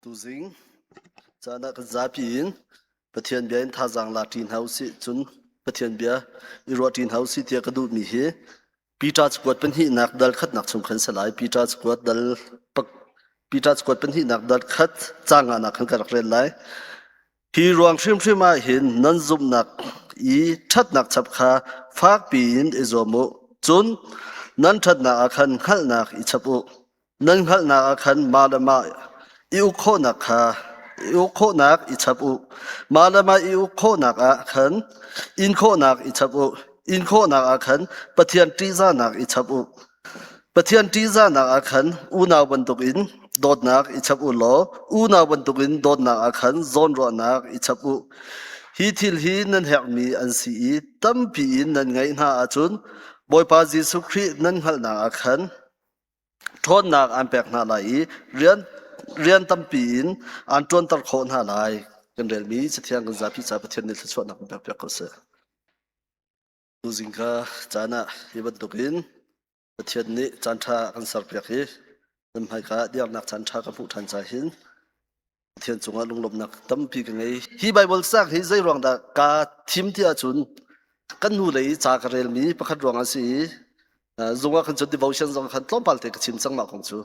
Tuzing caan ah kan zapi in Pathian bia in thazaang la ṭi hna usih. Cun Pathian bia i ruah ṭi hna usih tiah ka duhmi hi Peter cakuat pahnihnak dal khatnak chung khan si lai. Peter cakuat dal Peter cakuat pahnihnak dal khat caang nganak khan ka rak rel lai. Hi ruang hrimhrim ah hin nan zumhnak i ṭhatnak chap kha fakpi in i zuam u. Cun nan ṭhatnak ah khan hngalhnak i chap u. Nan hngalhnak ah khan mah le mah i uk khawhnak kha i uk khawhnak i chap u. Mah le mah i uk khawhnak ah khan in khawhnak i chap u. In khawhnak ah khan Pathian ṭihzahnak i chap u. Pathian ṭihzahnak ah khan unau bantukin dawtnak i chap u law unau bantukin dawtnak ah khan zawnruahnak i chap u. Hi thil hi nan herhmi an si i tampi in nan ngeih hna ahcun Bawipa Jesuh Khrih nan hngalhnak ah khan ṭhawnnak aan pek hna lai i rian rian tampi in aan ṭuanter khawh hna lai. Kan relmi Cathiang kan zapi ca Pathian nih thluachuahnak in pek piak ko seh. Tuzing ka caan ah hi bantukin Pathian nih caanṭha a kan serpiak i nan hmaika ah dirnak caanṭha ka hmuh ṭhan caah hin Pathian cungah lunglawmhnak tampi ka ngei. Hi Baibal caang hi zei ruang dah kaa thim ti ahcun kan hnulei i ca ka relmi pakhat ruang a si i zung ah khan cun devotion zong khan tlawmpal te ka chim cang mah kong cu.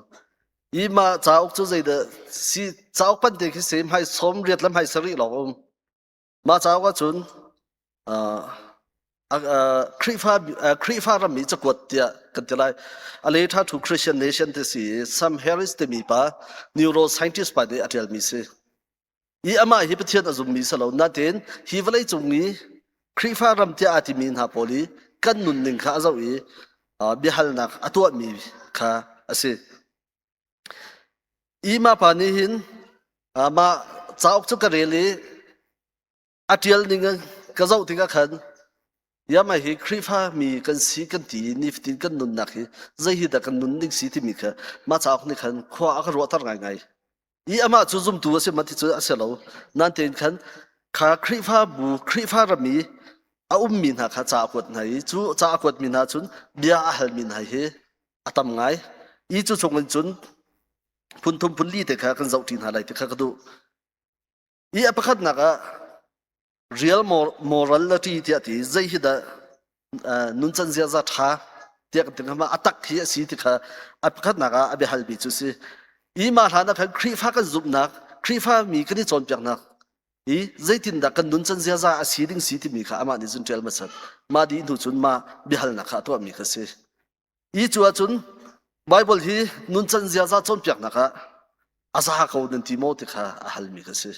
Hi mah cauk cu zeidah si cauk pan te khi si hmai sawm riat le hmai sarih lawng um. Mah cauk ahcun Khrihfa Khrihfa ram i cakuat tiah kan ti lai. A letter to Christian Nation ti si i Sam Harris timi pa neuroscientist pa nih a ṭialmi si. I amah hi Pathian a zummi si lo. Nain hi vawlei cung i Khrihfa ram tiah aa timi hna pawl i kan nunning kha a zoh i biahalnak a tuahmi kha a si. I mah pa nih hin mah cauk cu ka rel i a ṭial ning ka zoh tikah khan Yama hi Khrihfa mi kan si kan ti i nifatin kan nunnak hi zei hi dah kan nun ding si timi kha mah cauk nih khan khua a ka ruahter ngaingai. I amah cu zumtu a si ma ti cu a si lo. Nain khan kha Khrihfabu Khrihfa ram i a ummi hna kha ca a kuat hna i cu ca a kuatmi hna cun bia a halmi hna hi a tam ngai. I cu chung in cun phun thum phun li te kha kan zoh ṭi hna lai ti kha ka duh. I a pakhatnak ah real morality tiah ti zei hi dah nuncan ziaza ṭha tiah kan ti hnga a tak hi a si ti kha a pakhatnak ah a biahalmi cu si. I mah hlan ah khan Khrihfa kan zumhnak, Khrihfa mi kan i cawnpiaknak i zeitindah kan nuncan ziaza a si ding si timi kha amah nih cun ṭial hmasat. Mah dih hnu cun mah biahalnak kha a tuahmi kha si. Hi cu ahcun Baibal hi nuncan ziaza cawnpiaknak ah a za ko nan ti maw ti kha a halmi ka si.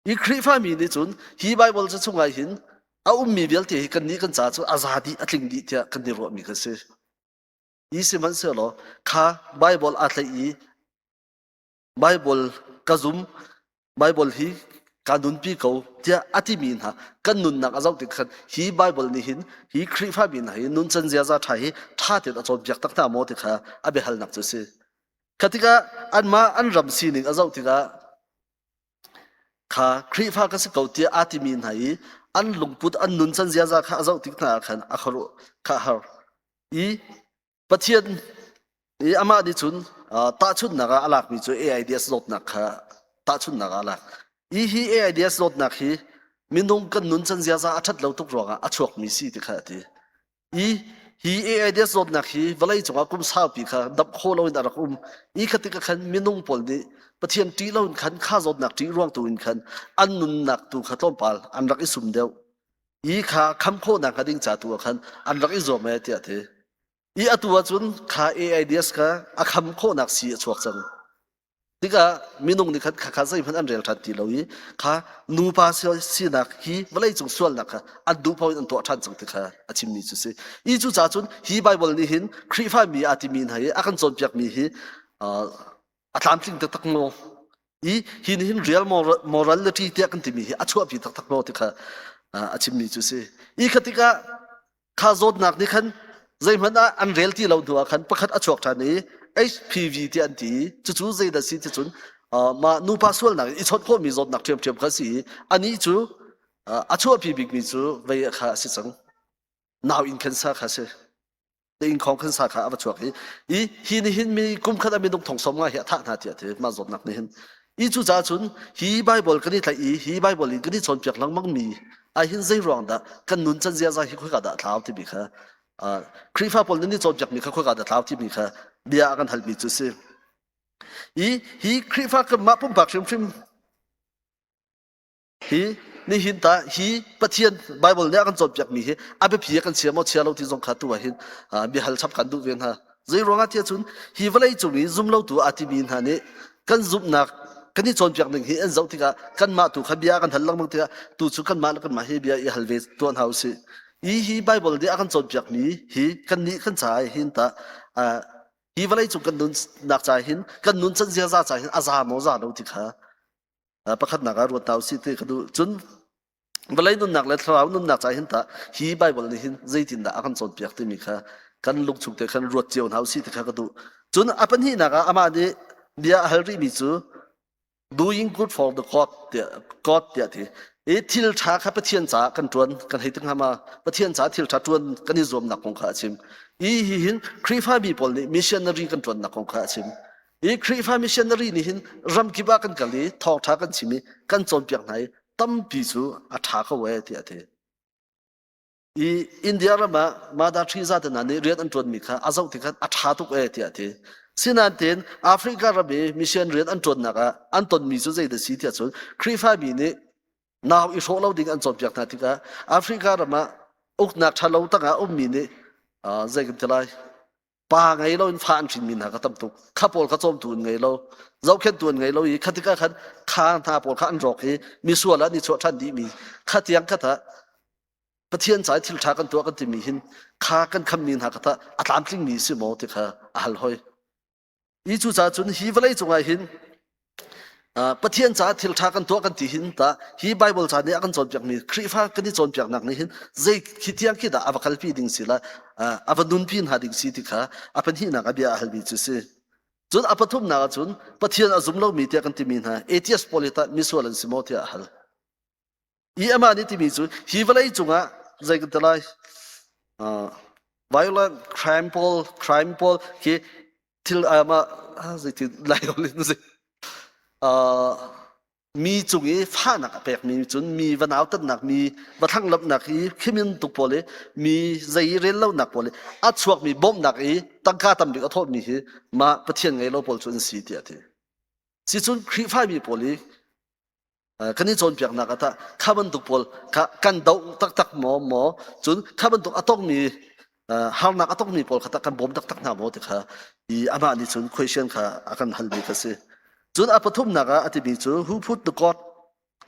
Hi Khrihfa mi nih cun hi Baibal ca chungah hin a ummi vialte hi kannih kan ca cu a za dih a tling dih tiah kan i ruahmi ka si. Hi sihmanhsehlaw kha Baibal aa tlaih i Baibal ka zum, Baibal hi ka nunpi ko tiah a timi hna kan nunnak a zoh tik khan hi Baibal nih hin hi Khrihfa mi hna hi nuncan ziaza ṭha hi ṭha tein a cawnpiak tak hna maw ti kha a biahalnak cu a si. Kha tikah anmah an ram sining a zoh tikah kha Khrihfa ka si ko tiah aa timi hna i an lungput an nuncan ziaza kha a zoh tik hna ah khan a khuaruah kha a har i Pathian i amah nih cun tahchunhnak ah a lakmi cu AIDS zawtnak kha tahchunhnak ah a lak. Hi hi AIDS zawtnak hi minung kan nun can ziaza a ṭhat lo tuk ruangah a chuakmi si ti kha a ti. I hi AIDS zawtnak hi vawlei cungah kum saupi kha damh khawh loin a rak um. I kha tikah khan minung pawl nih Pathian ṭih loin khan kha zawtnak ṭih ruang tu in khan an nunnak tu kha tlawmpal an rak i sum deuh. Hi kha kham khawhnak hnga ding ca tu ah khan an rak i zuam ee tiah a ti. I atu ahcun kha AIDS kha a kham khawhnak sii a chuak cang. Tikah minung nih khan khakha zeihmanh an rel ṭhan ti lo i kha nupa sinak hi vawleicung sualnak kha an duh paoh in an tuah ṭhan cang ti kha a chimmi cu si. I cucaah cun hi Baibal nih hin Khrihfa mi aa timi hna hi a kan cawnpiakmi hi a tlamtling taktak maw i hi nih hin real morality tiah kan timi hi a chuahpi taktak maw ti kha a chimmi cu si i kha tikah kha zawtnak nih khan zeihmanh ah an rel ti lo hnu ah khan pakhat a chuak ṭhan i HPV tiah an ti cucu zeidah si ti cun mah nupa sualnak i chawnh khawhmi zawtnak ṭhiamṭhiam kha si i anih cu a chuahpi bikmi cu vei kha a si cang nau inn cancer kha si. Ingkhawng khan sa kha a va chuak i i hi nih hin mi kum khat a minung thong som nga hi a thah hna tiah ti mah zawtnak nih hin. I cu caah cun hi Bible kan i tlaih i hi Bible in kan i cawnpiak lengmang mi ah hin zei ruang dah kan nun can ziaza hi khoika dah a thlau timi kha Khrihfa pawl nih cawnpiak mi kha khoika dah thlau timi kha bia a kan halmi cu si. I hi Khrihfa kanmah pumpak hrimhrim hi nihin ta hi Pathian Bible nih a kan cawnpiak mi hi a biapi ah kan chia maw chia lo ti zong kha tu ah hin biahal chap kan duh ve hna. Zei ruangah tiah cun hi vawlei cung i zumlotu aa timi hna nih kan zumhnak kan i cawnpiak ning hi an zoh tikah kanmah tu kha bia kan hal lengmang tikah tu cu kanmah le kanmah hi bia i hal ve tuah hna usih. Hi hi Bible nih a kan cawnpiak mi hi kannih kan caah hin tah hi vawlei cung kan nunnak ca hin kan nun can ziaza ca hin a za maw za lo ti kha pakhatnak ah ruat hna usih ti ka duh. Cun vawlei nunnak le thlarau nunnak ca hin tah hi Bible nih hin zeitindah a kan cawnpiak timi kha kan lungchung te khan ruat cio hna usih ti kha ka duh. Cun a pahnihnak ah amah nih bia a hal rihmi cu doing good for the God tiah God tiah ti i thil ṭha kha Pathian caah kan ṭuan kan hei ti hnga ma Pathian caah thil ṭha ṭuan kan i zuamnak kong kha a chim. Hi hi hin Khrihfa mi pawl nih missionary kan ṭuannak kong kha a chim. Hi Khrihfa missionary nih hin ramkip ah kan kal i thawngṭha kan chim i kan cawnpiak hna i tampi cu a ṭha ko ee tiah a ti. I India ram ah Mother Teresa te hna nih rian an ṭuanmi kha a zoh tikhan a ṭha tuk ee tiah a ti. Sinain Africa ram i mission rian an ṭuannak ah an tonmi cu zeidah si tiah cun Khrihfa mi nih nau i hrawh lo ding an cawnpiak hna tikah Africa ram ah uknak ṭhalo tangah ummi nih zei kan ti lai pa ngei lo in fa an hrinmi hna kha tam tuk kha pawl kha cawmtu an ngei lo zohkhenhtu an ngei lo i kha tikah khan kha hna pawl kha an rawk i misual ah an i chuah ṭhan dihmi kha tiang kha tah Pathian ca i thil ṭha kan tuah kan timi hin kha kan khammi hna kha tah a tlamtlingmi si maw ti kha a hal hoi I cucaah cun hi vawlei cungah hin Pathian caah thil ṭha kan tuah kan ti hin tah hi Bible ca nih a kan cawnpiakmi Khrihfa kan i cawnpiaknak nih hin zei khi tiang khi dah a va kalpi ding si la a va nunpi hna ding si ti kha a pahnihnak a bia a halmi cu si. Cun a pathumnak ah cun Pathian a zum lomi tiah kan timi hna atheist pawl hi tah misual an si maw tiah a hal. I amah nih timi cu hi vawlei cungah zei kan ti lai violent crime pawl crime pawl khi thil mah zeitin lai in si mi cung i fahnak a pekmi cun mi va nautatnak mi va thlanglamhnak i khimin tuk pawl i mi zei i rel lonak pawl i a chuakmi bawmhnak i tangka tam bik a thawhmi hi mah Pathian ngei lo pawl cu an si tiah a ti. Sicun Khrihfa mi pawl i kan i cawnpiaknak ah tah kha bantuk pawl kha kan doh taktak maw maw cun kha bantuk a tongmi harnak a tongmi pawl kha tah kan bawm taktak hna maw ti kha i amah nih cun question kha a kan halmi kha si cun a pathumnak ah a timi cu who put the god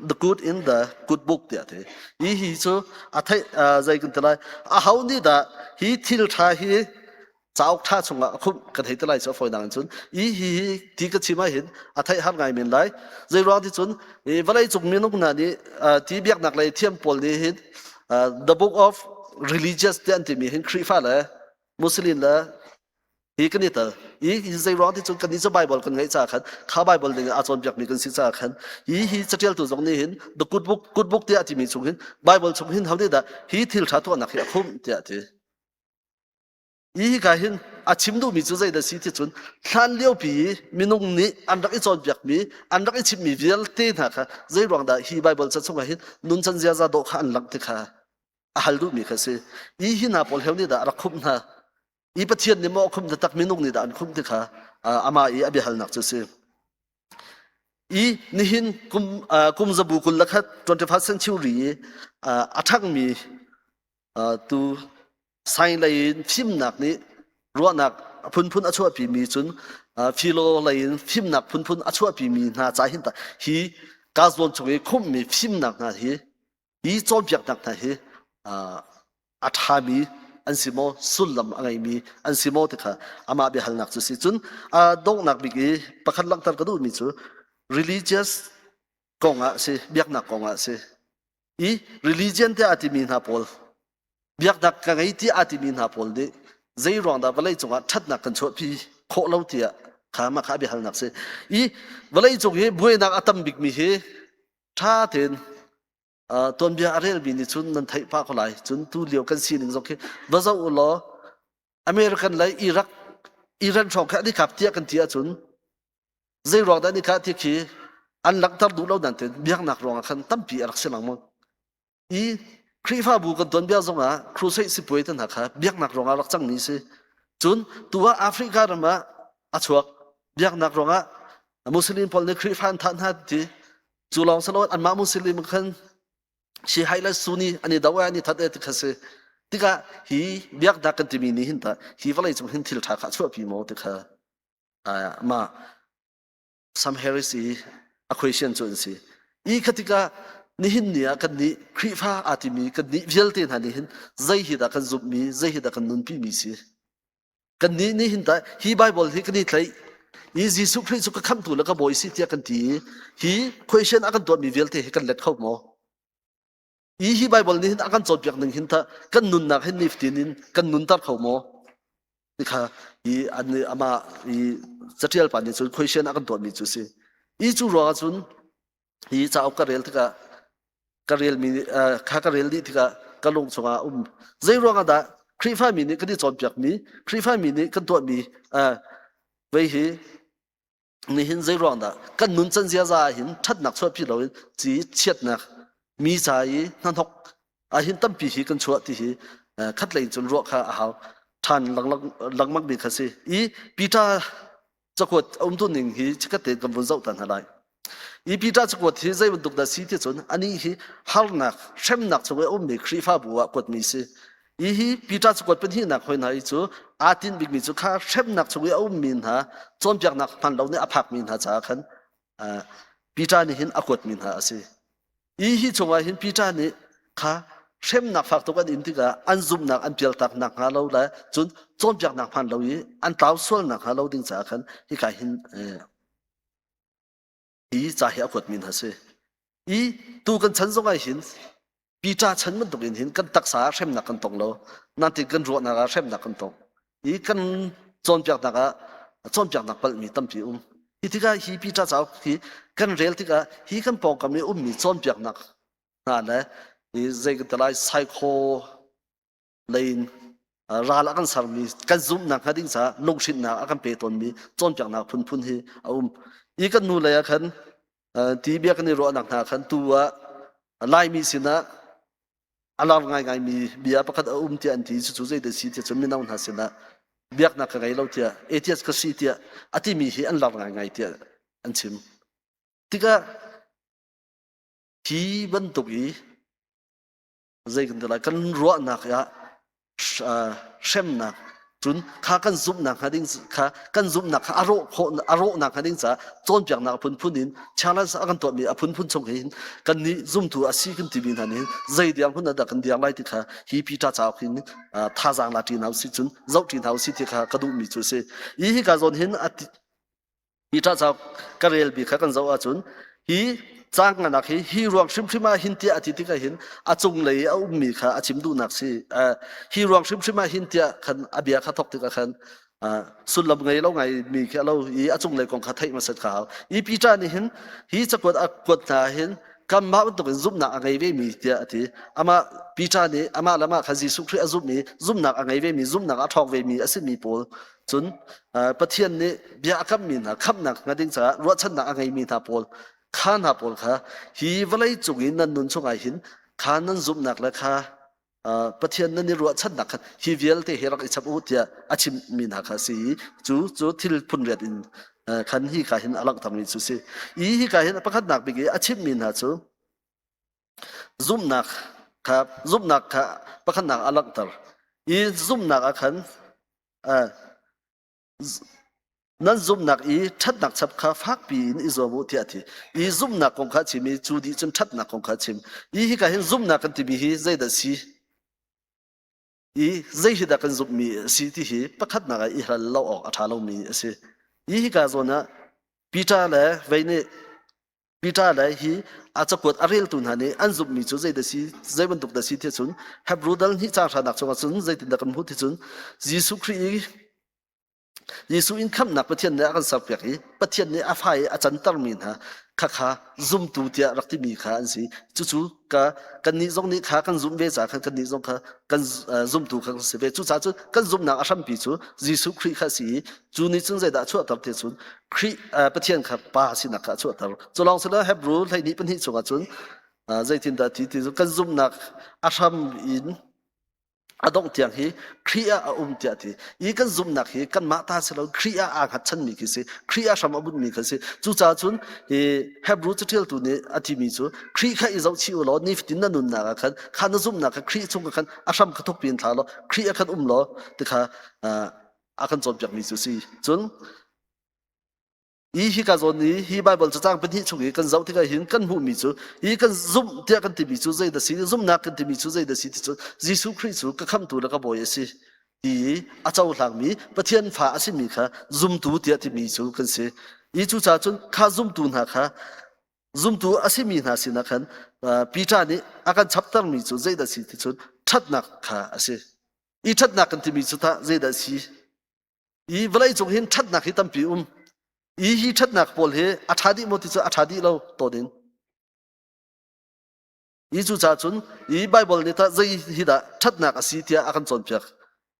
the good in the good book tiah ti hi hi cu a theih zei kan ti lai a ho nih dah hi thil ṭha hi cauk ṭha chungah a khumh kan hei ti lai cu a fawinak in cun i hi hi ti ka chim ah hin a theih har ngai men lai zei ruang ti cun vawlei cung minung hna nih ti biaknak lei thiam pawl nih hin the book of religious ti an timi hin Khrihfa le Muslim le hi kan i tel i zei ruang ti cun kan nih cu Bible kan ngeih caah khan kha Bible ning aa cawnpiakmi kan si caah khan hi hi catialtu zong nih hin the good book good book tiah timi chung hin Bible chung hin ho nih dah hi thil ṭha tuahnak hi a khumh tiah ti Hi hika hin a chim duhmi cu zeidah si ti cun hlan liopi i minung nih an rak i cawnpiakmi, an rak i chimhmi vialte hna kha zei ruang dah hi Baibal ca chungah hin nuncan ziaza dawh kha an langh ti kha a hal duhmi kha si. Hi hi hna pawl heu nih dah a rak khumh hna? Hi Pathian nih maw a khumh taktak minung nih dah an khumh ti kha amah i a biahalnak cu si. I nihin kum kum zabu 21 21st century i a ṭhangmi tu Sai lei in fimnak nih ruahnak a phunphun a chuahpimi cun philo lei in fimnak phunphun a chuahpimi hna ca hin hi kazawn chung i khumhmi fimnak hna hi hi cawnpiaknak hna hi a ṭhami an si maw sullam a ngeimi an si maw ti kha amah biahalnak cu si cun a donghnak bik i pakhat langhter ka duhmi cu religious kong ah si biaknak kong ah si i religion tiah a timi hna pawl biaknak ka ngei tiah aa timi hna pawl nih zei ruang dah vawlei cungah ṭhatnak kan chuahpi khawh lo tiah kha mah kha a biahalnak si i vawlei cung hi buainak a tam bikmi hi ṭha tein tuanbia a relmi nih cun nan theih pah ko lai cun tu lio kan sining zong khi va zoh u law. American le Iraq Iran hrawng kha an i kap tiah kan ti ahcun zei ruang dah an i kah ti khi an langhter duh lo nain biaknak ruangah khan tampi a rak si lengmang. I Khrihfabu kan tuanbia zongah crusade sipuai te hna kha biaknak ruangah rak cangmi si. Cun tu ah Africa ram ah a chuak biaknak ruangah Muslim pawl nih Khrihfa an thah hna ti cu lawng si loin anmah Muslim khan Shihai le Sunni an i do an i that e ti kha si. Tikah hi biaknak kan timi nih hin tah hi vawlei cung hin thil ṭha kha a chuahpi maw ti kha mah Sam Harris i a question cu an si. I kha tikah nihin ni ah kan nih Khrihfa aa timi kan nih vialte hna nih hin zei hi dah kan zumhmi, zei hi dah kan nunpi mi si. Kan nih nih hin tah hi Bible hi kan i tlaih i Jesuh Khrih cu ka khamhtu le ka bawi si tiah kan ti i hi question a kan tuahmi vialte hi kan let kho maw? I hi Bible nih hin a kan cawnpiak ning hin tah kan nunnak hin nifatin in kan nunter kho maw? Ti kha hi an amah i catial pa nih cun question a kan tuahmi cu si. I cu ruangah cun hi cauk ka rel tikah ka relmi kha ka rel dih tikah ka lung chungah um. Zei ruangah dah Khrihfa mi nih kan i cawnpiakmi, Khrihfa mi nih kan tuahmi vei hi nihin zei ruang dah kan nun can ziaza ah hin ṭhatnak chuahpi loin ci chiatnak mi ca i hnahnok ah hin tampi hi kan chuah ti hi khatlei cun ruah kha a hau ṭhan lengmang mi kha si i Peter cakuat a um tu ning hi chikkhat tein kan vun zoh ta hna lai i Peter cakuat hi zei bantuk dah si ti cun anih hi harnak hremnak chung i a ummi Khrihfabu ah kuatmi si Hihi Peter cakuat pahnihnak hoi hna hi cu aa tinh bikmi cu kha hremnak chung i a ummi hna cawnpiaknak hman lo nih a phakmi hna caah khan Peter nih hin a kuatmi hna a si. Hi hi chungah hin Peter nih kha hremnak fak tuk an in tikah an zumhnak an pialtak nak hnga lo le cun cawnpiaknak hman lo i an tlau sual nak hnga lo ding caah khan hika hin hi ca hi a kuatmi hna si. I tu kan chan zong ah hin Peter chan bantuk in hin kan taksa ah hremnak kan tong lo. Natin kan ruahnak ah hremnak kan tong. I kan cawnpiaknak ah cawnpiaknak palhmi tampi um. Hi tikah hi Peter cauk hi kan rel tikah hi kan pawngkam i ummi cawnpiaknak hna le hi zei kan ti lai psycho lei in ral a kan sermi kan zumhnak hnga ding caah lunghrinhnak a kan pe tawnmi cawnpiaknak phunphun hi a um. Hi kan nu lei ah khan ti bia kan i ruahnak hna khan tu ah Laimi sinah a lar ngaingaimi bia pakhat a um tiah an ti cucu zeidah si tiah cun mino hna sinah biaknak ka ngei lo tiah atheist ka si tiah a timi hi an lar ngaingai tiah an chim. Tikah hi bantuk i zei kan ti lai kan ruahnak ah hremnak cun kha kan zumhnak hnga ding kha kan zumhnak kha a rawh khawh a rawhnak hnga ding caah cawnpiaknak a phunphun in challenge a kan tuahmi a phunphun chung hin kan nih zumtu a si kan timi hna nih zei diang hun dah kan diang lai ti kha hi Peter cauk hin thazaang la ṭi hna usih cun zoh ṭi hna usih ti kha ka duhmi cu a si hi hi ka zawn hin Hi ṭah ka relmi kha kan zoh ahcun hi caang nganak hi hi ruang hrimhrim ah hin tiah a ti tikah hin a cunglei i a ummi kha a chim duhnak si. Hi ruang hrimhrim ah hin tiah khan a bia kha thawk tikah khan sullam ngei lo ngaimi khi a lo i a cunglei kong kha theih hmasat kha hau. I Peter nih hin hi cakuat a kuat hna hin kanmah bantukin zumhnak a ngei vemi tiah a ti. Amah Peter nih amah le amah kha Jesuh Khrih a zumh i zumhnak a ngei vemi, zumhnak a ṭhawng vemi a simi pawl Cun Pathian nih bia a kamhmi hna khamhnak hnga ding caah ruahchannak a ngeimi hna pawl kha hna pawl kha hi vawlei cung i nan nun chungah hin kha nan zumhnak le kha Pathian nan i ruahchannak kha hi vialte hi rak i chap u tiah a chimmi hna kha a si i cu cu thil phunriat in khan hi ka hin a langhtermi cu si. I hi ka hin pakhatnak bik i a chimmi hna cu Zumhnak kha zumhnak kha pakhatnak a langhter i zumhnak ah khan nan zumhnak i ṭhatnak chap kha fakpi in i zuam u tiah a ti. I zumhnak kong kha a chim i cu dih cun ṭhatnak kong kha a chim. I hika hin zumhnak kan timi hi zeidah a si? I zei hi dah kan zumhmi a si ti hi pakhatnak ah i hal lo awk a ṭha lomi a si. I hika zawn ah Peter le vei nih Peter le hi a cakuat a reltu hna nih an zumhmi cu zei dah si zei bantuk dah si ti cun Hebrew dal hnih caang hranak chungah cun zeitindah kan hmuh ti cun Jesuh Khrih i. Jesuh in khamhnak Pathian nih a kan serpiak i Pathian nih a fa i a cantermi hna khakha zumtu tiah rak timi kha an si. Cucu ka kannih zong nih kha kan zumh ve caah khan kannih zong kha kan zumtu kha kan si ve. Cucaah cun kan zumhnak a hrampi cu Jesuh Khrih kha a si i cu nih cun zeidah a chuahter ti cun Khrih Pathian kha Pa sinak kha a chuahter. Cu lawng si lo Hebrew 12 pahnih chungah cun zeitindah ti ti cu kan zumhnak a hram in a dongh tiang hi Khrih ah a um tiah ti. I kan zumhnak hi kanmah ta si lo Khrih ah aa hngatchanmi khi si. Khrih ah hram a bunhmi kha si. Cucaah cun hi Hebrew caṭialtu nih a timi cu Khrih kha i zohchih u law nifatin na nunnak ah khan kha na zumhnak kha Khrih chung ah khan a hram kha thukpi in thla law Khrih ah khan um law ti kha a kan cawnpiakmi cu si. Cun Hi hika zawn i hi Baibal cacang pahnih chung i kan zoh tikah hin kan hmuhmi cu hi kan zumh tiah kan timi cu zeidah si zumhnak kan timi cu zeidah si ti cu Jesuh Khrih cu ka khamhtu le ka bawi a si ti i a cohlangmi Pathian fa a simi kha zumtu tiah timi cu kan si. I cucaah cun kha zumtu hna kha zumtu a simi hna sinah khan Peter nih a kan chaptermi cu zeidah si ti cun ṭhatnak kha a si. I ṭhatnak kan timi cu tah zeidah a si? Hi vawleicung hin ṭhatnak hi tampi um. Hi hi ṭhatnak pawl hi a ṭha dih maw ti cu a ṭha dih lo tawn in. Hi cucaah cun hi Baibal nih tah zei hi dah ṭhatnak a si tiah a kan cawnpiak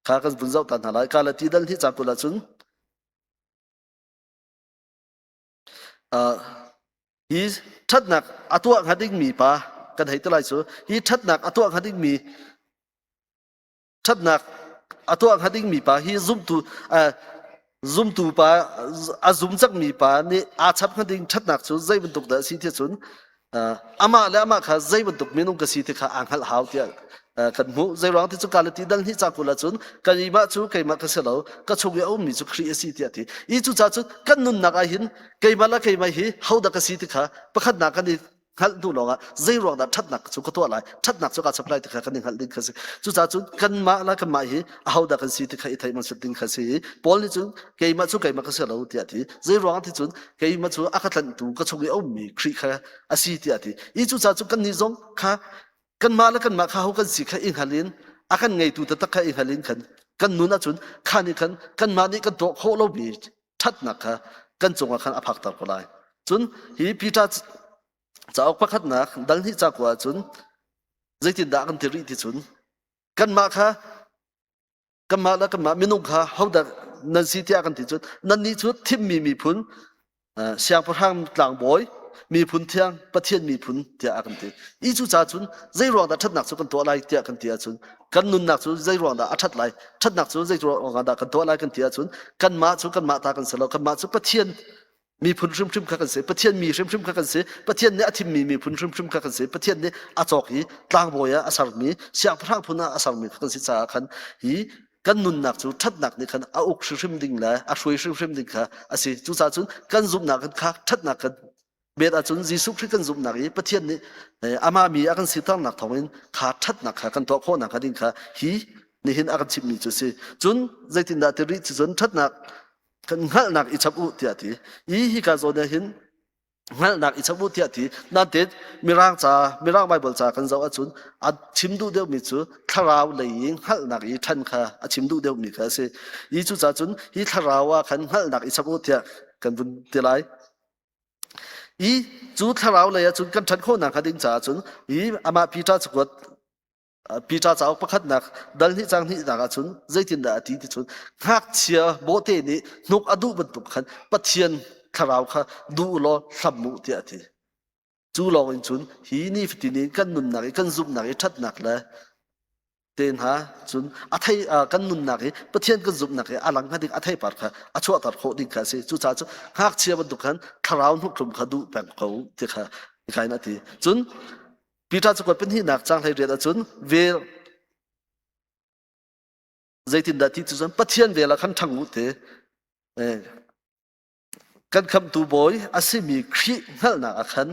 kha kan vun zoh ta hna lai. Galati dal hnih ca 20 ahcun uh, hi ṭhatnak a tuah hnga dingmi pa kan hei ti lai cu hi ṭhatnak a tuah hnga dingmi ṭhatnak a tuah hnga dingmi pa hi zumtu zumtu pa a zum cangmi pa nih aa chap hnga ding ṭhatnak cu zei bantuk dah a si ti cun amah le amah kha zei bantuk minung ka si ti kha aa hngalh hau tiah kan hmuh. Zei ruang ti cu Galati dal hnih ca 20 ahcun keimah cu keimah ka si lo, ka chung i a ummi cu Khrih a si tiah a ti. I cucaah cun kan nunnak ah hin keimah le keimah hi hodah ka si ti kha pakhatnak kan i hngalh hnu lawngah zei ruang dah ṭhatnak cu ka tuah lai ṭhatnak cu kaa chap lai ti kha kan i hngalh ding kha si. Cucaah cun kanmah le kanmah hi ahodah kan si ti kha i theih hmasat ding kha si i Paul nih cun keimah cu keimah ka si lo tiah a ti. Zei ruangah ti cun keimah cu a ka tlanhtu ka chung i a ummi Khrih kha a si tiah a ti. I cucaah cun kannih zong kha kanmah le kanmah kha ho kan si kha i hngal in a kan ngeitu taktak kha i hngal in khan kan nun ahcun kha nih khan kanmah nih kan tuah khawh lomi ṭhatnak kha kan cungah khan a phakter ko lai. Cun hi Peter cauk pakhatnak dal hnih ca kua ahcun zeitindah kan ti rih ti cun kanmah kha kanmah le kanmah minung kha hodah nan si tiah kan ti cun nannih cu thimmi miphun siangpahrang tlangbawi miphun thiang Pathian miphun tiah a kan ti. I cu ca cun zei ruang dah ṭhatnak cu kan tuah lai tiah kan ti ahcun kan nunnak cu zei ruang dah a ṭhat lai ṭhatnak cu zei ruang dah kan tuah lai kan ti ahcun kanmah cu kanmah ta kan si lo kanmah cu Pathian miphun hrimhrim kha kan si Pathian mi hrimhrim kha kan si Pathian nih a thimmi miphun hrimhrim kha kan si Pathian nih a cawk i tlangbawi ah a sermi siangpahrang phun ah a sermi kha kan si caah khan hi kan nunnak cu ṭhatnak nih khan a uk hrimhrim ding le a hruai hrimhrim ding kha a si. Cucaah cun kan zumhnak kha ṭhatnak kan bet ahcun Jesuh Khrih kan zumhnak i Pathian nih amah mi a kan siternak thawngin kha ṭhatnak kha kan tuah khawhnak hnga ding kha hi nihin a kan chimhmi cu a si. Cun zeitindah ti rih cu cun ṭhatnak kan hngalhnak i chap u tiah a ti. I hika zawn ah hin hngalhnak i chap u tiah ti nain mirang ca mirang Bible ca kan zoh ahcun a chim duh deuhmi cu thlarau lei i hngalhnak i ṭhan kha a chim duh deuhmi kha a si. Hi cucaah cun hi thlarau ah khan hngalhnak i chap u tiah kan vun ti lai. I cu thlarau lei ah cun kan ṭhan khawhnak hnga ding caah cun hi amah Peter cakuat Peter cauk pakhatnak dal hnih cang hnihnak ahcun zeitindah a ti ti cun ngakchia bawhte nih hnuk a duh bantuk khan Pathian thlarau kha duh law hlam u tiah a ti. Cu lawng in cun hi nifatin in kan nunnak i kan zumhnak i ṭhatnak le te hna cun a thei kan nunnak i Pathian kan zumhnak i a lang hnga ding a theipar kha a chuahter khawh ding kha a si. Cucaah cu ngakchia bantuk khan thlarau hnukhlum kha duh peng ko ti kha hika in a ti. Cun Peter cakuat pahnihnak caang 18 ahcun vel zeitindah ti cu cun Pathian vel ah khan ṭhang u ti kan khamhtu bawi a simi Khrih hngalhnak ah khan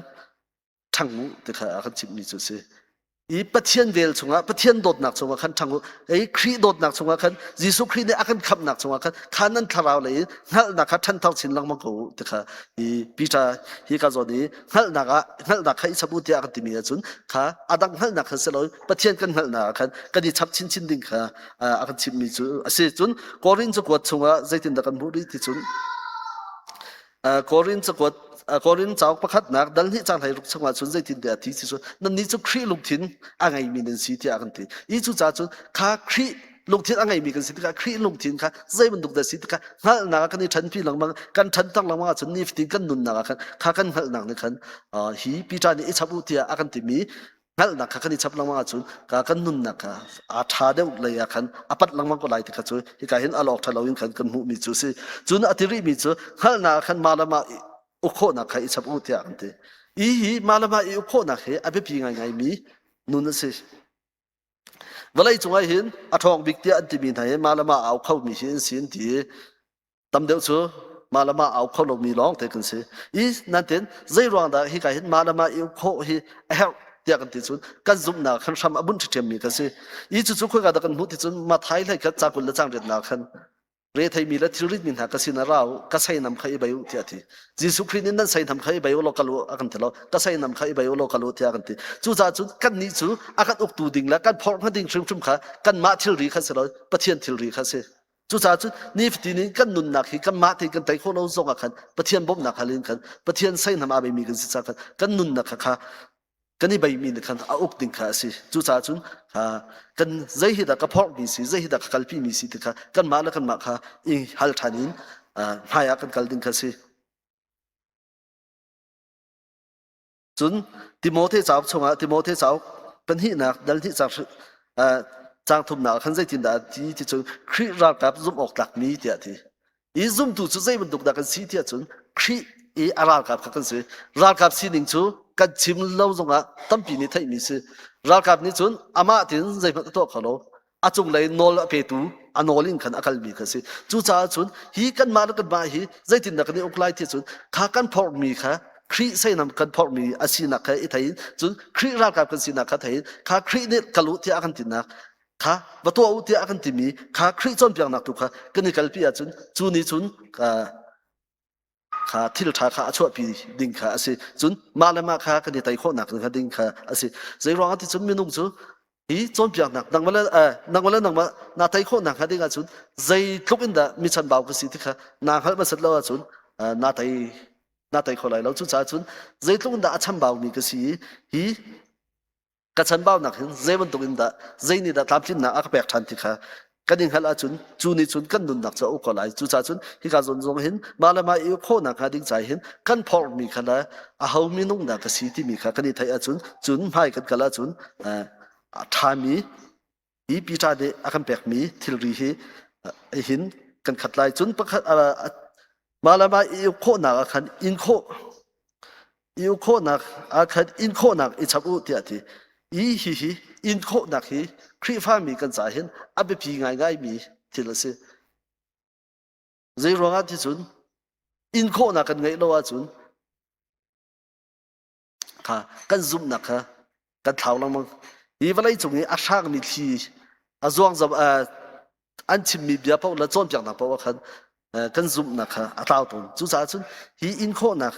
ṭhang u ti kha a kan chimhmi cu a si. I Pathian vel chungah Pathian dawtnak chungah khan ṭhang u. I Khrih dawtnak chungah khan Jesuh Khrih nih a kan khamhnak chungah khan kha nan thlarau lei in hngalhnak kha ṭhanthar chin lengmang ko u ti kha hi Peter hi ka zawn i hngalhnak ah hngalhnak kha i chap u tiah a kan timi ahcun kha a dang hngalhnak kha si lo Pathian kan hngalhnak ah khan kan i chap chinchin ding kha a kan chimhmi cu a si. Cun Korin cakuat chungah zeitindah kan hmuh rih ti cun Korin cakuat Korin cauk pakhatnak dal hnih cang 16 chungah cun zeitintiah a ti ti cu nannih cu Khrih lungthin a ngeimi nan si tiah a kan ti. I cucaah cun kha Khrih lungthin a ngeimi kan si tikah Khrih lungthin kha zei bantuk dah si tikah hngalhnak ah kan i ṭhanpi lengmang kan ṭhanter lengmang ahcun nifatin kan nunnak ah khan kha kan hngalhnak nih khan hi Peter nih i chap u tiah a kan timi hngalhnak kha kan i chap lengmang ahcun ka kan nunnak kha a ṭha deuh lei ah khan a panh lengmang ko lai ti kha cu hika hin al awk ṭha loin khan kan hmuhmi cu si. Cun a ti rihmi cu hngalhnak ah khan mah le mah uk khawhnak kha i chap u tiah an ti. I hi mah le mah i uk khawhnak hi a biapi ngaingaimi nun a si. Vawlei cungah hin a ṭhawng bik tiah an timi hna hi mah le mah aa uk khomi hi an si an ti i tam deuh cu mah le mah aa uk kho lomi lawng te kan si. I nain zei ruang dah hika hin mah le mah i uk khawh hi a herh tiah kan ti cun kan zumhnak khan hram a bunh ṭhiammi kan si. I cucu khoika dah kan hmuh ti cun Matthai hlei khat ca 20 le cang riatnak khan retheimi le thilritmi hna ka sin ah ra u ka seinam kha i bei u tiah a ti Jesuh Khrih nih nan seinam kha i bei u law kal u a kan ti lo ka seinam kha i bei u law kal u tiah a kan ti cucaah cun kannih cu a kan uktu ding le kan phorh hnga ding hrimhrim kha kanmah thilri kha si lo Pathian thilri kha si cucaah cun nifatin in kan nunnak hi kanmah tein kan tei khawh lo zong ah khan Pathian bawmhnak hal in khan Pathian seinam aa beimi kan si caah khan kan nunnak kha kha kan i beimi nih khan a uk ding kha a si. Cucaah cun kan zei hi dah ka phorhmi si, zei hi dah ka kalpimi si ti kha kanmah le kanmah kha i hal ṭhan in hmai ah kan kal ding kha si. Cun Timote cauk chungah Timote cauk pahnihnak dal hnih caang thumnak ah khan zeitindah a ti ti cun Khrih ralkap zumh awk tlakmi tiah a ti. I zumtu cu zei bantuk dah kan si tiah cun Khrih i a ralkap kha kan si. Ralkap sining cu kan chim lo zongah tampi nih theihmi si. Ralkap nih cun amah tin zeihmanh a tuah kho lo. A cunglei nawl a petu a nawl in khan a kalmi kha si. Cucaah cun hi kanmah le kanmah hi zeitindah kan i uk lai ti cun kha kan phorhmi kha Khrih seinam kan phorhmi a sinak kha i thei in cun Khrih ralkap kan sinak kha thei in kha Khrih nih kal u tiah a kan tinak kha va tuah u tiah a kan timi kha Khrih cawnpiaknak tu kha kan i kalpi ahcun cu nih cun kha thil ṭha kha a chuahpi ding kha a si. Cun mah le mah kha kan i tei khawhnak ding kha a si. Zei ruangah ti cun minung cu hi cawnpiaknak nangmah le nangmah le nangmah naa tei khawhnak hnga ding ahcun zeitluk in dah mi chanbau ka si ti kha naa hngalh hmasat lo ahcun naa tei naa tei kho lai lo. Cucaah cun zeitluk in dah a chambaumi ka si i hi ka chanbaunak hin zei bantuk in dah zei nih dah tlamtlinnak a ka pek ṭhan ti kha kan i hngalh ahcun cu nih cun kan nunnak cu a uk ko lai. Cucaah cun hika zawn zong hin mah le mah i uk khawhnak hnga ding ca hin kan phorhmi kha le aho minung dah ka si timi kha kan i theih ahcun cun hmai kan kal ahcun a ṭhami hi Peter nih a kan pekmi thilri hi hin kan khat lai. Cun pakhat mah le mah i uk khawhnak ah khan in khawh i uk khawhnak ah khan in khawhnak i chap u tiah a ti. I hihi in khawhnak hi Khrihfami kan caah hin a biapi ngaingaimi thil a si. Zei ruangah ti cun in khawhnak kan ngeih lo ahcun kha kan zumhnak kha kan thlau lengmang. Hi vawlei cung i a hrangmi thli a zuang zam an chimmi bia paoh le cawnpiaknak paoh ah khan kan zumhnak kha a tlau tawn. Cucaah cun hi in khawhnak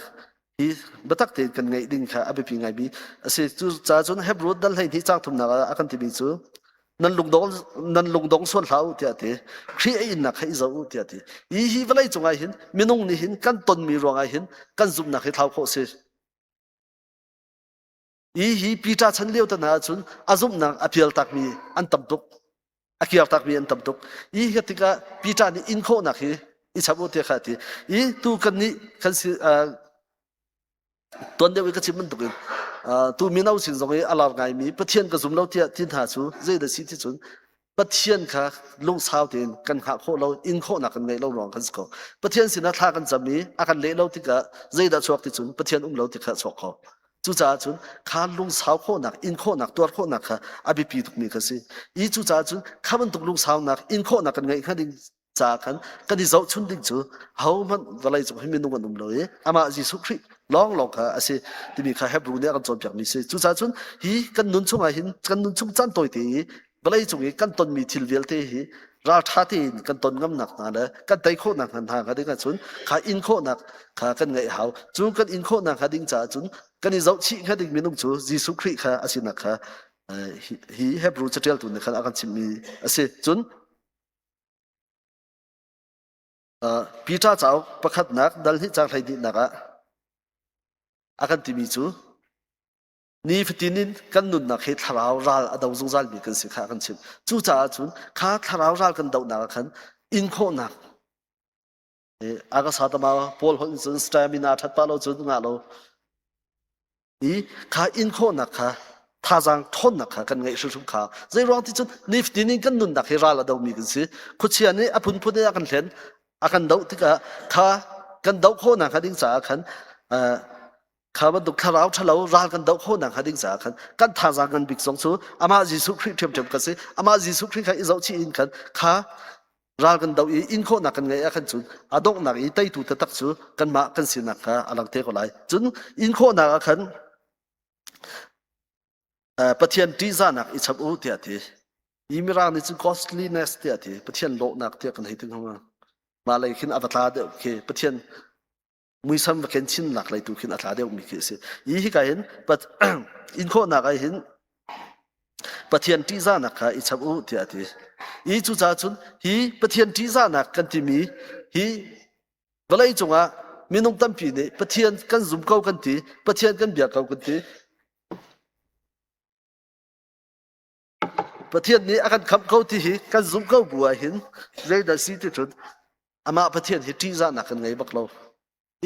hi biatak tein kan ngeih ding kha a biapi ngaimi a si. Cucaah cun Hebrew dal 12 caang thumnak ah a kan timi cu nan lungdong nan lungdong sual hlah u tiah a ti. Khrih a innak kha i zoh u tiah a ti. Hi hi vawlei cungah hin minung nih hin kan tonmi ruangah hin kan zumhnak hi thlau khawh si. Hi hi Peter chan lio te hna ahcun a zumhnak a pial takmi an tam tuk. A kiar takmi an tam tuk. Hi hi tikah Peter nih in khawhnak hi i chap u tiah kha a ti. I tu kan nih kan si tuan deuh i ka chim bantukin tu mino sin zong i a lar ngaimi Pathian ka zum lo tiah ti hna cu zeidah si ti cun Pathian kha lungsau tein kan hngah khawh lo, in khawhnak kan ngeih lo ruang kan si ko. Pathian sinah thla kan cam i a kan leh lo tikah zeidah chuak ti cun Pathian um lo ti kha a chuak kho. Cucaah cun kha lungsau khawhnak, in khawhnak, tuar khawhnak kha a biapi tukmi kha si. I cucaah cun kha bantuk lungsaunak, in khawhnak kan ngeih hnga ding caah khan kan i zohchun ding cu ahohmanh vawlei cung hi minung an um lo i amah Jesuh Khrih. Lawnglawng kha a si timi kha Hebrew nih a kan cawnpiakmi si. Cucaah cun hi kan nun chungah hin kan nun chung caan tawite i vawlei cung i kan tonmi thil vialte hi ralṭha tein kan ton ngamnak hna le kan tei khawhnak hna hnga ding ahcun kha in khawhnak kha kan ngeih hau. Cu kan in khawhnak hnga ding caah cun kan i zohchih hnga ding minung cu Jesuh Khrih kha a sinak kha hi Hebrew caṭialtu nih khan a kan chimhmi a si. Cun Peter cauk pakhatnak dal hnih caang 12nak ah a kan timi cu nifatin in kan nunnak hi thlarau ral a do zungzalmi kan si kha a kan chimh. Cucaah cun kha thlarau ral kan dohnak ah khan in khawhnak aga satama pawl holh in cun stamina ṭhat pa lo cun ngah lo i kha in khawhnak kha thazaang ṭhawnnak kha kan ngeih hrimhrim kha zei ruang ti cun nifatin in kan nunnak hi ral a domi kan si khuachia nih a phunphun in a kan hlen a kan doh tikah kha kan doh khawhnak hnga ding caah khan kha bantuk thlarau ṭhalo ral kan doh khawhnak hnga ding caah khan kan thazaang ngan bik zong cu amah Jesuh Khrih ṭhiamṭhiam kan si amah Jesuh Khrih kha i zohchih in khan kha ral kan doh i in khawhnak kan ngeih ah khan cun a donghnak i teitu taktak cu kanmah kan sinak kha a lang te ko lai cun in khawhnak ah khan Pathian ṭihzahnak i chap u tiah ti i mirang nih cun costliness tiah ti Pathian lawhnak tiah kan hei ti hnga mah lei khin a va tla deuh khi Pathian muisam va ken chinnak lei tu khin a tla deuhmi khi a si i hika hin in khawhnak ah hin Pathian ṭihzahnak kha i chap u tiah a ti. I cucaah cun hi Pathian ṭihzahnak kan timi hi vawlei cungah minung tampi nih Pathian kan zum ko kan ti, Pathian kan biak ko kan ti. Pathian nih a kan khamh ko ti hi kan zumh ko bu ah hin zeidah si ti cun amah Pathian hi ṭihzahnak kan ngei bak lo.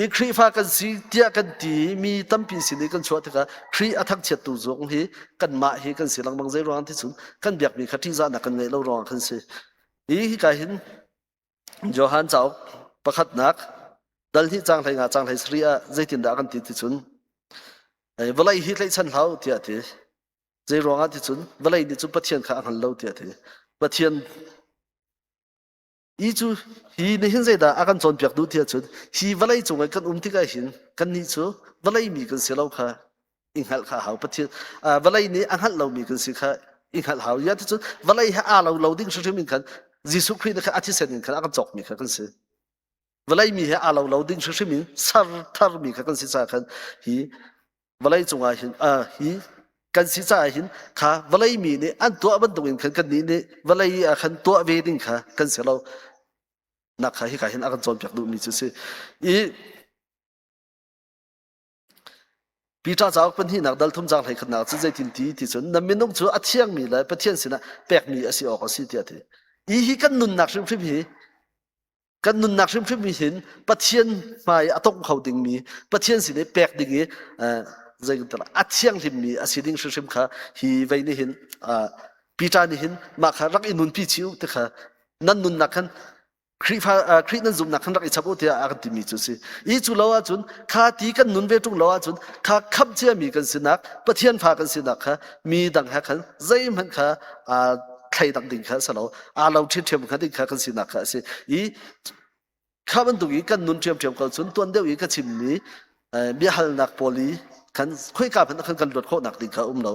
I Khrihfa kan si tiah kan ti mi tampi sin i kan chuah tikah Khrih a thangchiattu zong hi kanmah hi kan si lengmang zei ruang ti cun kan biakmi kha ṭihzahnak kan ngeih lo ruangah kan si. Hi hika hin Johan cauk pakhatnak dal hnih caang 15 caang 17 ah zeitindah kan ti ti cun vawlei hi tlaihchan hlah u tiah a ti. Zei ruangah ti cun vawlei nih cun Pathian kha a hngal lo tiah a ti. Pathian Hi cu hi nihin zeidah a kan cawnpiak duh ti ahcun hi vawlei cung i kan um tikah hin kannih cu vawlei mi kan si lo kha i hngalh kha a hau. Pathian vawlei nih a hngalh lomi kan si kha i hngalh hau. Ya ticun vawlei he aa lo lo ding hrimhrim in khan Jesuh Khrih nih khan a thisen in khan a kan cawkmi kha kan si. Vawlei mi he aa lo lo ding hrimhrim in ser tharmi kha kan si caah khan hi vawlei cungah hin hi kan si caah hin kha vawlei mi nih an tuah bantukin khan kannih nih vawlei ah khan tuah ve ding kha kan si lo nak kha hika hin a kan cawnpiak duhmi cu si i Peter cauk pahnihnak dal thum caang 11nak cu zeitin ti ti cun na minung cu a thiangmi le Pathian sinah pekmi a si awk a si tiah a ti. I hi kan nunnak hrimhrim hi kan nunnak hrimhrim hin Pathian hmai a tong kho dingmi Pathian sin i pek ding i zei a thianghlimmi a si ding hrimhrim kha hi vei nih hin Peter nih hin mah kha rak i nunpi chih u ti kha nan nunnak khan Khrihfa Khrih nan zumhnak khan rak i chap u tiah a kan timi cu si. I cu lo ahcun kha ti kan nun ve ṭung lo ahcun kha khamh ciami kan sinak Pathian fa kan sinak kha mi dang he khan zeihmanh kha thleidang ding kha a si lo aa lo ṭhiamṭhiam kha ding kha kan sinak kha a si i kha bantuk i kan nun ṭhiamṭhiam ko cun tuan deuh i ka chimmi biahalnak pawl i khan khoika hmanh khan kan luat khawhnak ding kha um lo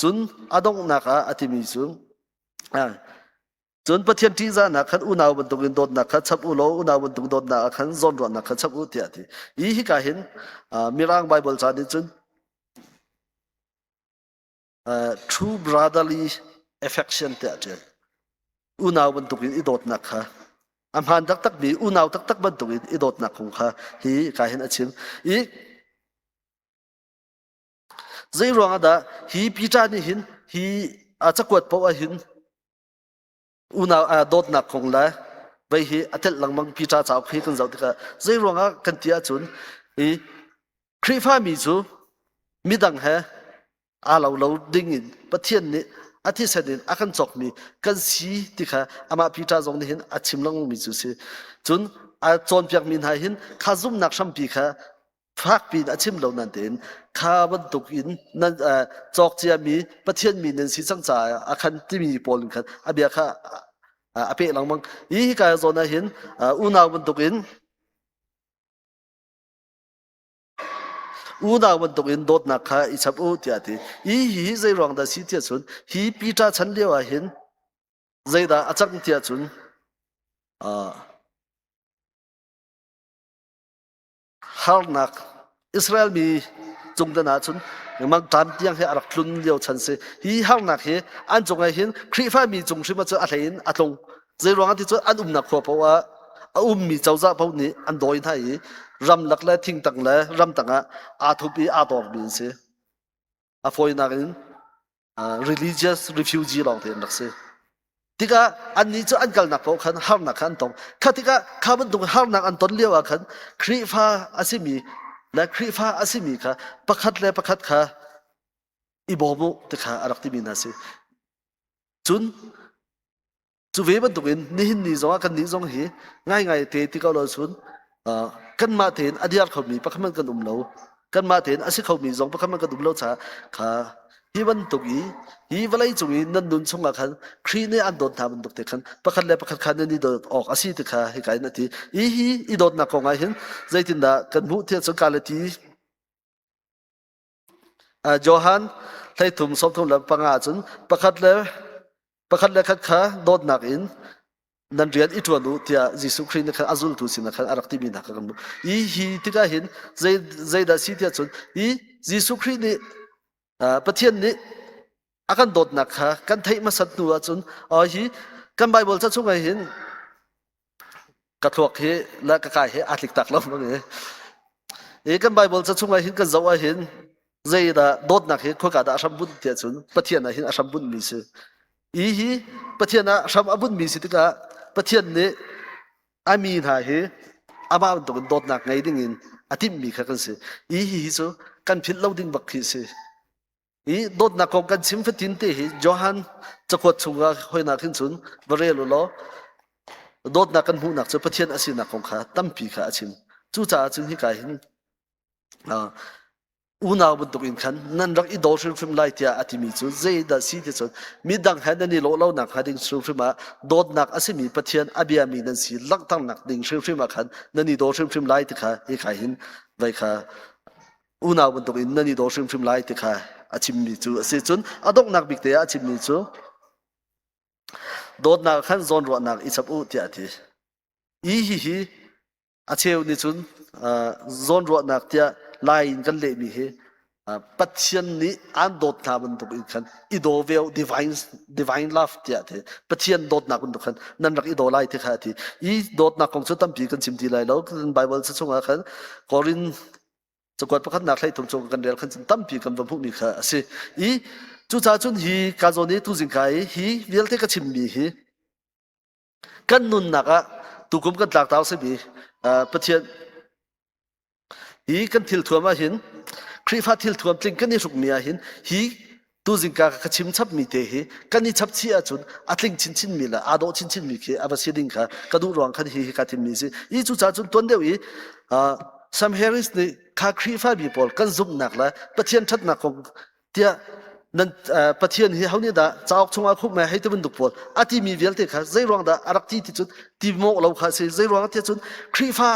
cun a donghnak ah a timi cu cun Pathian ṭihzahnak khan unau bantukin dawtnak kha chap u law unau bantuk dawtnak ah khan zawnruahnak kha chap u tiah a ti i hika hin Mirang Baibal ca nih cun true brotherly affection tiah a ṭial. Unau bantukin i dawtnak kha a hmaan taktakmi unau taktak bantukin i dawtnak kong kha hi ka hin a chim. I zei ruangah dah hi Peter nih hin hi a cakuat paoh ah hin unau dawtnak kong le vei hi a telh lengmang Peter cauk hi kan zoh tikah zei ruangah kan ti ahcun hi Khrihfami cu midang he aa lo lo ding in Pathian nih a thisen in a kan cawkmi kan si ti kha amah Peter zong nih hin a chim lengmangmi cu si. Cun a cawnpiakmi hna hin kha zumhnak hrampi kha fakpi in a chim lo nan tein kha bantuk in nan cawk ciami Pathian mi nan si cang caah a khan timi pawl in khan a bia kha a peh lengmang. Hi hika zawn ah hin unau bantuk in. Unau bantukin dawtnak kha i chap u tiah a ti. Hi hi zei ruang dah si tiah cun hi Peter chan lio ah hin zeidah a cang tiah cun uh, harnak Israel mi cung dan ahcun mangṭam tiang hi a rak tlun lio chan si. Hi harnak hi an cungah hin Khrihfa mi cung hrim ah cun a hlei in a tlung. Zei ruangah ti cun an umnak khua paoh ah a ummi cozah paoh nih an dawi hna i ramlak le thingtang le ramtang ah aa thup i aa dawrmi an si. A fawinak in religious refugee lawng te an rak si. Tikah annih cu an kalnak paoh khan harnak kha an tong. Kha tikah kha bantuk harnak an ton lio ah khan Khrihfa a simi le Khrihfa a simi kha pakhat le pakhat kha i bawm u ti kha a rak timi hna si. Cun Cu ve bantukin nihin ni zongah kannih zong hi ngaingai te ti ko lo cun kanmah tein a diar khomi pakhat hmanh kan um lo. Kanmah tein a si khomi zong pakhat hmanh kan um lo caah kha hi bantuk i hi vawlei cung i nan nun chungah khan Khrih nih an dawt hna bantuk te khan pakhat le pakhat kha nan i dawt awk a si ti kha hika in a ti. Hi hi i dawtnak kong ah hin zeitindah kan hmuh tiah cun Galati Johan 13 35 cun pakhat le pakhat le khat kha dawtnak in nan rian i ṭuan u tiah Jesuh Khrih nih khan a zultu sinah khan a rak timi hna kha kan hmuh. Hi hi tikah hin zei zeidah si tiah cun hi Jesuh Khrih nih Pathian nih a kan dawtnak kha kan theih hmasat hnu ahcun hi kan Bible ca chungah hin ka thluak hi le ka kai hi aa tlik tak lo bang i i kan Bible ca chungah hin kan zoh ah hin zeidah dawtnak hi khoika dah a hram bunh tiah cun Pathian ah hin a hram bunhmi si i hi Pathian ah hram a bunhmi si tikah Pathian nih a mi hna hi amah bantukin dawtnak ngei dingin a timhmi kha kan si i hi hi cu kan philh lo ding bak khi si Hi dawtnak kong kan chim fatin te hi Johan cakuat chungah hoinak hin cun va rel u law dawtnak kan hmuhnak cu Pathian a sinak kong kha tampi kha a chim. Cucaah cun hika hin uh, unau bantuk in khan nan rak i daw hrimhrim lai tiah a timi cu zeidah si ti cun midang he nan i lawh lonak hnga ding hrimhrim ah dawtnak a simi Pathian a biami nan si langhternak ding hrimhrim ah khan nan i daw hrimhrim lai ti kha hika hin vai kha unau bantuk in nan i daw hrimhrim lai ti kha a chimmi cu a si. Cun a donghnak bik te ah a chimmi cu dawtnak khan zawnruahnak i chap u tiah a ti. I hihi a cheu nih cun zawnruahnak tiah Lai in kan lehmi hi Pathian nih aan dawt hna bantuk in khan i daw ve u divine divine love tiah ti Pathian dawtnak bantuk khan nan rak i daw lai ti kha a ti. I dawtnak kong cu tampi kan chim ti lai lo. Bible chungah khan Korin Cakuat pakhatnak 13 cung kan rel khan cun tampi kan va hmuhmi kha a si. I cucaah cun hi ka zawn i tuzing ka i hi vialte ka chimmi hi kan nunnak ah tukum kan tlaktau simi Pathian hi kan thilthuam ah hin Khrihfa thilthuam tling kan i hrukmi ah hin hi Tuzing ka ka chim chapmi te hi kan i chap chih ahcun a tling chinchinmi le aa dawh chinchinmi khi a va si ding kha ka duh ruang khan hi hi ka thimmi si. I cucaah cun tuan deuh i Sam Harris nih kha Khrihfa mi pawl kan zumhnak le Pathian ṭhatnak kong tiah nan Pathian hi ho nih dah cauk chungah khumh mai hei ti bantuk pawl a timi vialte kha zei ruang dah a rak ti ti cun ti mawh lo kha si zei ruang tiah cun Khrihfa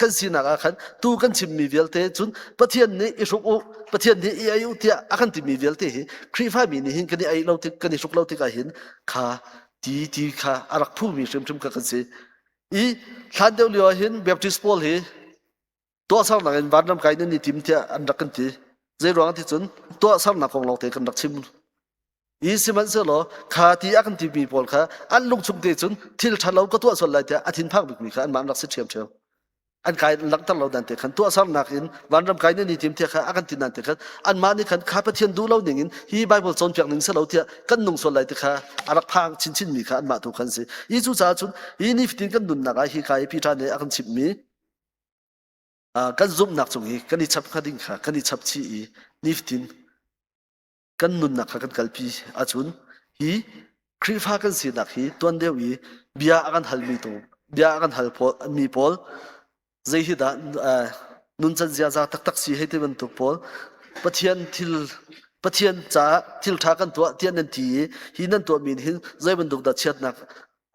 kan sinak ah khan tu kan chimmi vialte cun Pathian nih i hruk u Pathian nih i ei u tiah a kan timi vialte hi Khrihfa mi nih hin kan i ei lo tik kan i hruk lo tikah hin kha ti ti kha a rak phumi hrimhrim kha kan si i hlan deuh lio ah hin Baptist pawl hi tuahsernak in vanram kai nan i tim tiah an rak kan ti zei ruang ti cun tuahsernak kong lawngte kan rak chim I sihmanhsehlaw kha ti a kan timi pawl kha an lungchung te cun thil ṭhalo ka tuah sual lai tiah a thinphang bikmi kha anmah an rak si ṭhiamṭhiam. An kai an langhter lo nan te khan tuahsernak in vanram kai nan i tim tiah kha a kan ti nan te khan anmah nih khan kha Pathian duh lo ning in hi Bible cawnpiak ning si lo tiah kan nung sual lai ti kha a rak phang chinchin mi kha anmah tu khan si. I cucaah cun hi nifatin kan nunnak ah hi ka i Peter nih a kan chimhmi kan zumhnak cung i kan i chap hnga ding kha kan i chap chih i nifatin kan nunnak kha kan kalpi ahcun hi Khrihfa kan sinak hi tuan deuh i bia a kan halmi tu bia a kan hal mi pawl zei hi dah nuncan ziaza taktak si hei ti bantuk pawl Pathian thil Pathian caah thil ṭha kan tuah tiah nan ti i hi nan tuahmi hin zei bantuk dah chiatnak.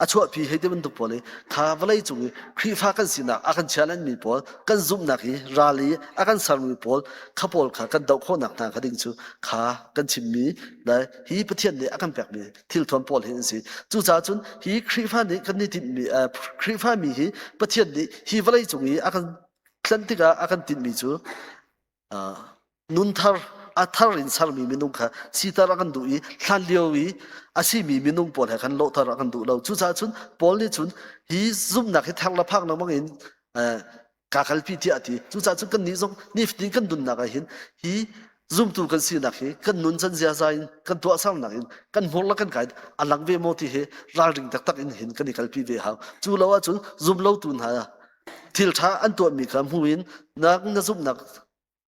A chuahpi hei ti bantuk pawl i kha vawlei cung i Khrihfa kan sinak a kan chialanmi pawl kan zumhnak i ral i a kan sermi pawl kha pawl kha kan doh khawhnak hna kha ding cu kha kan chimmi le hi Pathian nih a kan pekmi thilthuam pawl hi an si. Cucaah cun hi Khrihfa nih kan i tinhmi Khrihfa mi hi Pathian nih hi vawlei cung i a kan tlen tikah a kan tinhmi cu nunthar a thar in sermi minung kha siter a kan duh i hlan lio i a simi minung pawl he khan lawhter a kan duh lo. Cucaah cun Paul nih cun hi zumhnak hi thar le phak lengmang in kaa kalpi tiah a ti. Cucaah cun kannih zong nifatin kan nunnak ah hin hi zumtu kan sinak hi kan nun can ziaza in kan tuahsernak in kan hmur le kan kai a lang ve maw ti hi ralring taktak in hin kan i kalpi ve hau. Cu lo ahcun zumlotu hna thil ṭha an tuahmi kha hmu in nang na zumhnak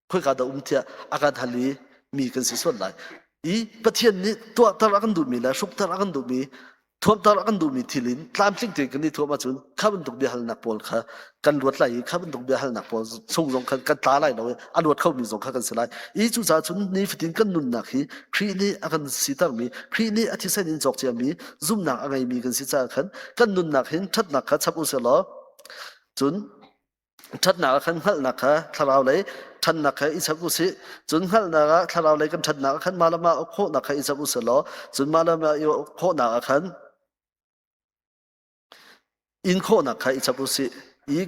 khoika dah um tiah a kan hal i mi kan si sual lai. I Pathian nih tuahter a kan duhmi le hrukter a kan duhmi thuamter a kan duhmi thil in tlamtling tein kan i thuam ahcun kha bantuk biahalnak pawl kha kan luat lai i kha bantuk biahalnak pawl chung zong khan kan tla lai lo i a luat khomi zong kha kan si lai. I cucaah cun nifatin kan nunnak hi Khrih nih a kan sitermi, Khrih nih a thisen in cawk ciami zumhnak a ngeimi kan si caah khan kan nunnak hin ṭhatnak kha chap u sih law cun ṭhatnak ah khan hngalhnak kha thlarau lei ṭhannak kha i chap u sih. Cun hngalhnak ah thlarau lei kan ṭhatnak ah khan mah le mah uk khawhnak kha i chap u sih law cun mah le mah i uk khawhnak ah khan In khawhnak kha i chap u sih. I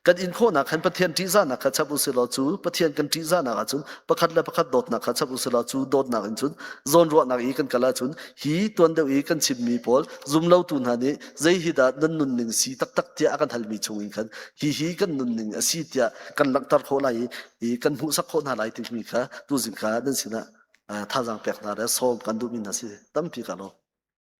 kan in khawhnak khan Pathian ṭihzahnak kha chap u sih law cu Pathian kan ṭihzahnak ahcun pakhat le pakhat dawtnak kha chap u sih law cu dawtnak in cun zawnruahnak i kan kal ahcun hi tuan deuh i kan chimmi pawl zumlotu hna nih zei hi dah nan nunning si taktak tiah a kan halmi chungin khan hi hi kan nunning a si tiah kan langhter khawh lai i kan hmuhsak khawh hna lai timi kha tuzing kha nan sinah thazaang pek hna le sawm kan duhmi hna si tampi ka lawm.